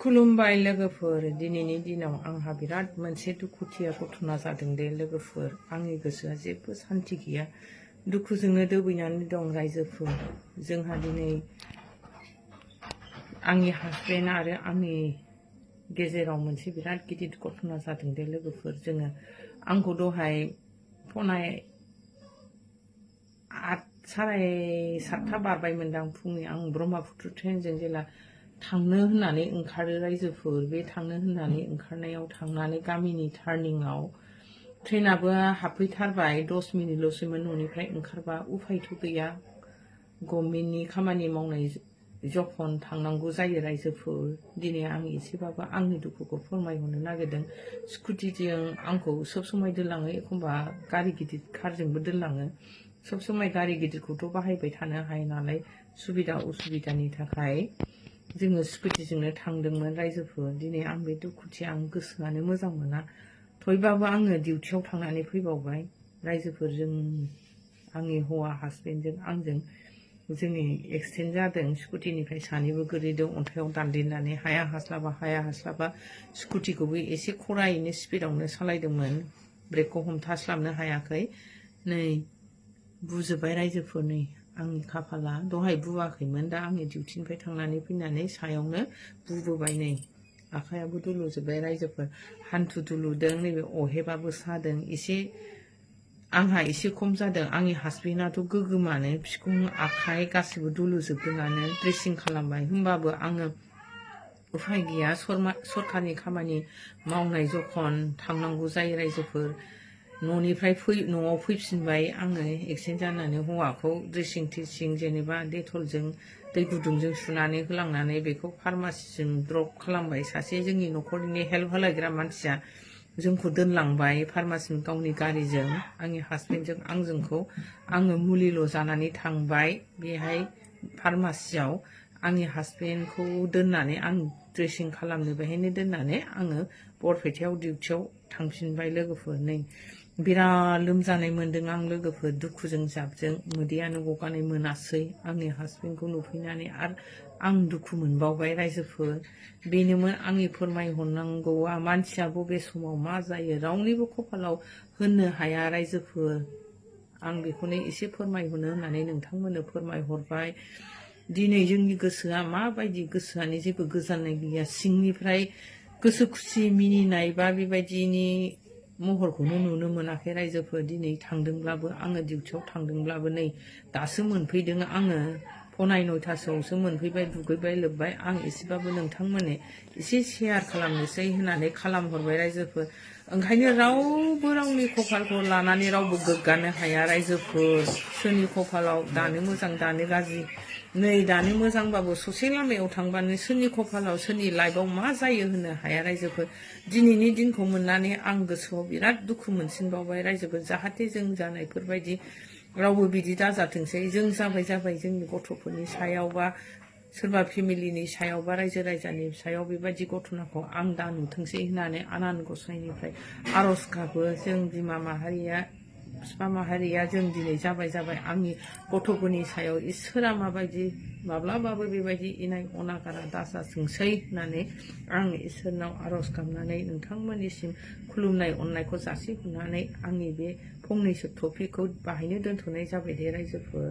खुलुमबाय लोगोफोर दिनैनि दिनाव आंहा बिराद मोनसे दुखुथिया घटना जादों दे लोगोफोर आंनि गोसोआ जेबो सान्ति गैया दुखुजोंनो दोबैनानै दं रायजोफोर जोंहा दिनै आंनि हासबेन्ड आरो आंनि गेजेराव मोनसे बिराद गिदिर घटना जादों दे लोगोफोर जोङो आंखौ दहाय फनाय 7:30 बारबायमोनदां फुंनि आं ब्रह्मपुत्र ट्रेनजों जेला थांनो होननानै ओंखारो रायजोफोर बे थांनो होननानै ओंखारनायाव थांनानै गामिनि टार्निंआव ट्रेनाबो हाबफैथारबाय 10 मिनिटल'सैमोन न'निफ्राय ओंखारबा उफायथ' गैया गभर्नमेन्टनि खामानि मावनाय जखन थांनांगौ जायो रायजोफोर दिनै आं एसेबाबो आंनि दुखुखौ फोरमायहरनो नागिरदों स्कुटिजों आंखौ सब समाय दोनलाङो एखमबा गारि गिदिर कारजोंबो दोनलाङो सब समाय गारि गिदिरखौथ' बाहायबाय थानो हाया नालाय सुबिदा उसुबिदानि थाखाय जोङो स्कुटिजोंनो थांदोंमोन रायजोफोर दिनै आं बे दुखुथिया आं गोसोआनो मोजां मोना थयबाबो आङो डिउटियाव थांनानै फैबावबाय रायजोफोर जों आंनि हौवा हासबेन्डजों आंजों जोंनि एक्सिडेन्ट जादों स्कुटिनिफ्राय सानैबो गोलैदों अन्थायाव दानदेरनानै हाया हास्लाबा स्कुटिखौबो एसे खरायैनो स्पिडावनो सालायदोंमोन ब्रेकखौ हमथास्लाबनो हायाखै नै बुजोब्बाय रायजोफोर नै आंनि खाफाला दहाय बुवाखैमोन दा आंनि डिउटिनिफ्राय थांनानै फैनानै सायावनो बुबोबाय नै आखायाबो दुलुजोब्बाय रायजोफोर हान्थु दुलुदों नैबे अहेबाबो सादों एसे आंहा एसे खम जादों आंनि हासबेन्डआथ' गोगोमानो बिखुं आखाइ गासिबो दुलुजोबदोंआनो ड्रेसिं खालामबाय होमबाबो आङो उफाय गैया सरखारनि खामानि मावनाय जखन थांनांगौ जायो रायजोफोर न'निफ्राय न'आव फैफिनबाय आङो एक्सिडेन्ट जानानै हौवाखौ ड्रेसिं टिसिं जेनेबा डेटलजों दै गुदुंजों सुनानै होलांनानै बेखौ फार्मासिजों ड्रप खालामबाय सासे जोंनि न'खरनि हेल्प होलायग्रा मानसिया जोंखौ दोनलांबाय फार्मासिम गावनि गारिजों आंनि हासबेन्डजों आङो मुलिल' जानानै थांबाय बेहाय फार्मासियाव आंनि हासबेन्डखौ दोननानै आं ड्रेसिं खालामनो बेहायनो दोननानै आङो बरपेटायाव डिउटियाव थांफिनबाय लोगोफोर नै बिराद लोमजानाय मोन्दों आं लोगोफोर दुखुजों जाबजों मोदैयानो गगानाय मोनासै आंनि हासबेन्डखौ नुफैनानै आरो आं दुखु मोनबावबाय रायजोफोर बेनोमोन आंनि फोरमायहरनांगौआ मानसिया बबे समाव मा जायो रावनिबो कपालाव होननो हाया रायजोफोर आं बेखौनो एसे फोरमायहरनो होननानै नोंथांमोननो फोरमायहरबाय दिनै जोंनि गोसोआ माबायदि गोसोआनो जेबो गोजोननाय गैया सिंनिफ्राय गोसो खुसि मिनिनाय बा बेबायदिनि महरखौनो नुनो मोनाखै रायजोफोर दिनै थांदोंब्लाबो आङो डिउटियाव थांदोंब्लाबो नै दासो मोनफैदों आङो फनाय 9थासोआवसो मोनफैबाय दुगैबाय लोबबाय आं एसेबाबो नोंथांमोननो एसे शेयार खालामनोसै होननानै खालामहरबाय रायजोफोर ओंखायनो रावबो रावनि कपालखौ लानानै रावबो गोग्गानो हाया रायजोफोर सोरनि कपालाव दानो मोजां दानो गाज्रि नै दानो मोजांबाबो ससे लामायाव थांबानो सोरनि कपालाव सोरनि लाइफआव मा जायो होननो हाया रायजोफोर दिनैनि दिनखौ मोननानै आं गोसोआव बिराद दुखु मोनसिनबावबाय रायजोफोर जाहाथे जों जानायफोरबायदि रावबो बिदि दाजाथोंसै जों जाबाय जोंनि गथ'फोरनि सायाव बा सोरबा फेमिलिनि सायाव बा रायजो राजानि सायाव बेबायदि घटनाखौ आं दा नुथोंसै होननानै आनान गसाइनिफ्राय आर'ज गाबो जों बिमा माहारिया बिफा माहारिया जों दिनै जाबाय आंनि गथ'फोरनि सायाव इसोरा माबायदि माब्लाबाबो बेबायदि इनाय अनागारा दाजाथोंसै होननानै आं इसोरनाव आर'ज गाबनानै नोंथांमोननिसिम खुलुमनाय अननायखौ जासिहरनानै आंनि बे फंनैसो टपिकखौ बाहायनो दोनथ'नाय जाबाय दे रायजोफोर।